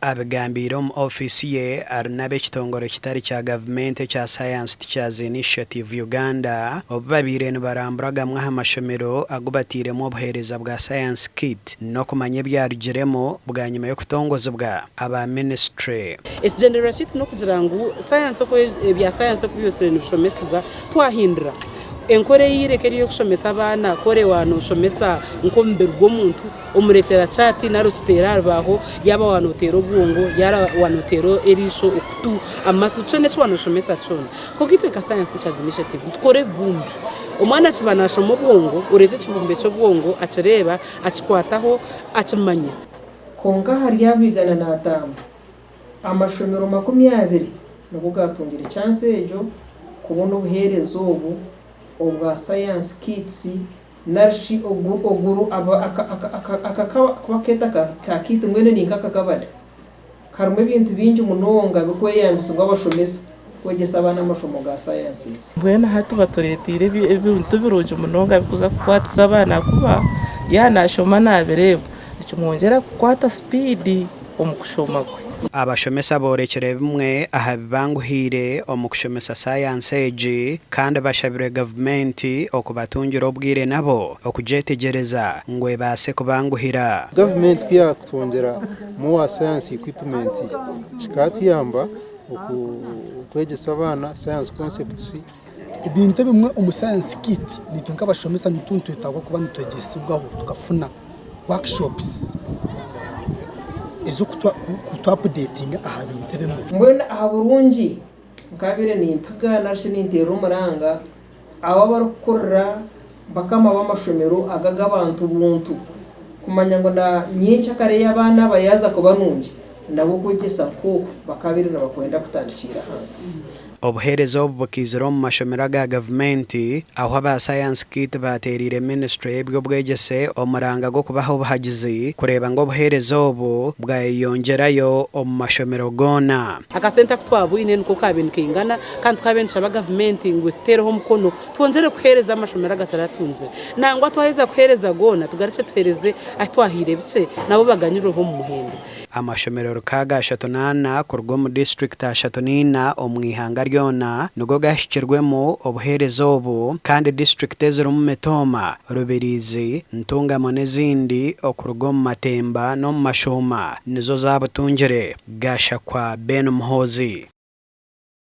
Abigambiire omu ofiisi ye ari n'ab'ekitongore kitari kya gavumenti ekya Science Teachers Initiative Uganda obu babaire nibarambura gamwe aha mashomero agu batairemu obuheereza bwa Science Kit n'okumanya ebyarugiremu bwanyima y'okutongozibwa aba minisiture. Ekigyendererwa kyaitu n'okugira ngu sayansi oku ebya sayansi oku byosire nibishomesibwa twahindura enkora eya ira eka eri ey'okushomesa abaana ku oreeba nooshomesa nk'omubiri gw'omuntu Omureetera chaati nari okiteera aha rubaaho, yaaba waaba nooteera obwongo, yaaba waaba nooteera eriisho, okutu, amatu, kyona eki waaba nooshomesa kyona. Kwonka itwe nka Science Teachers Initiative nitukora ebibumbe. Omwana akiba naashoma obwongo, oreeta ekibumbe ky'obwongo akireeba, akikwataho, akimanya. Kwonka ahari abo 105, amashomero 20 nigo gaatungire chansi egyo kubona obuheereza obu obwa Science Kits Nari shi ogu oguru aba aka aka aka aka ku bakeeta ka ka kit mbwenu ni nk'akakabada karimu ebintu bingi munonga birikweyambisibwa abashomesa kwegyesa abaana amashomo ga sciences. Mbwenu hati batureeteire ebintu birungi munonga ebirikuza kukwatisa abaana ahakuba yaaba naashoma naabireeba nikimwongyera kukwata sipiidi omu kushoma kwe. Abashomesa boorekire bimwe aha bibanguhiire omu kushomesa sayansi egi kandi bashabire gavumenti okubatungira obwire nabo okugyetegyereza ngu ebaase kubanguhira. Gavumenti ku yaakutwongyera more science equipment kikaatuyamba okwegyesa abaana science concepts. Ebintu ebimwe omu science kit naitwe nk'abashomesa nitwe nitwetaaga kuba nitwegyesibwaho tukafuna workshops ez'okutu updatinga aha bintu ebimwe. Mbwenu aha burungi nkaabaire nimpiga nari shi ninteera omuranga abo abarikukurira bakama b'amashomero aga ag'abantu buntu kumanya ngu na nyenkyakare y'abaana aba yaaza kuba nungi nabo okwegyesa nk'oku bakaabaire nibakwenda kutandikiira ahansi. Obuheereza obu bukaizire omu mashomero aga gavumenti ahu aba Science Kit baateereire minisiture y'eby'obwegyese omuranga gw'okubaha obuhagizi kureeba ngu obuheereza obu bwayeyongyerayo omu mashomero goona. Akasente aku twabwine niko kaabaire nikaingana kandi tukaabaire nitushaba gavumenti ngu etuteereho omukono twongyere kuheereza amashomero agataratungire. Nangwa twaheza kuheereza goona tugarukye tuheereze ahu twahaire bikye nabo baganyirweho omu muhendo. Amashomero 634 kuruga omu disiturikiti 34 omu ihanga ryona nigo gahikirwemu obuheereza obu kandi disiturikiti ezirimu Mitooma, Rubirizi, Ntungamo n'ezindi okuruga omu Matemba n'omu Mashuuma nizo zabutungire. Gashakwa Ben Muhoozi.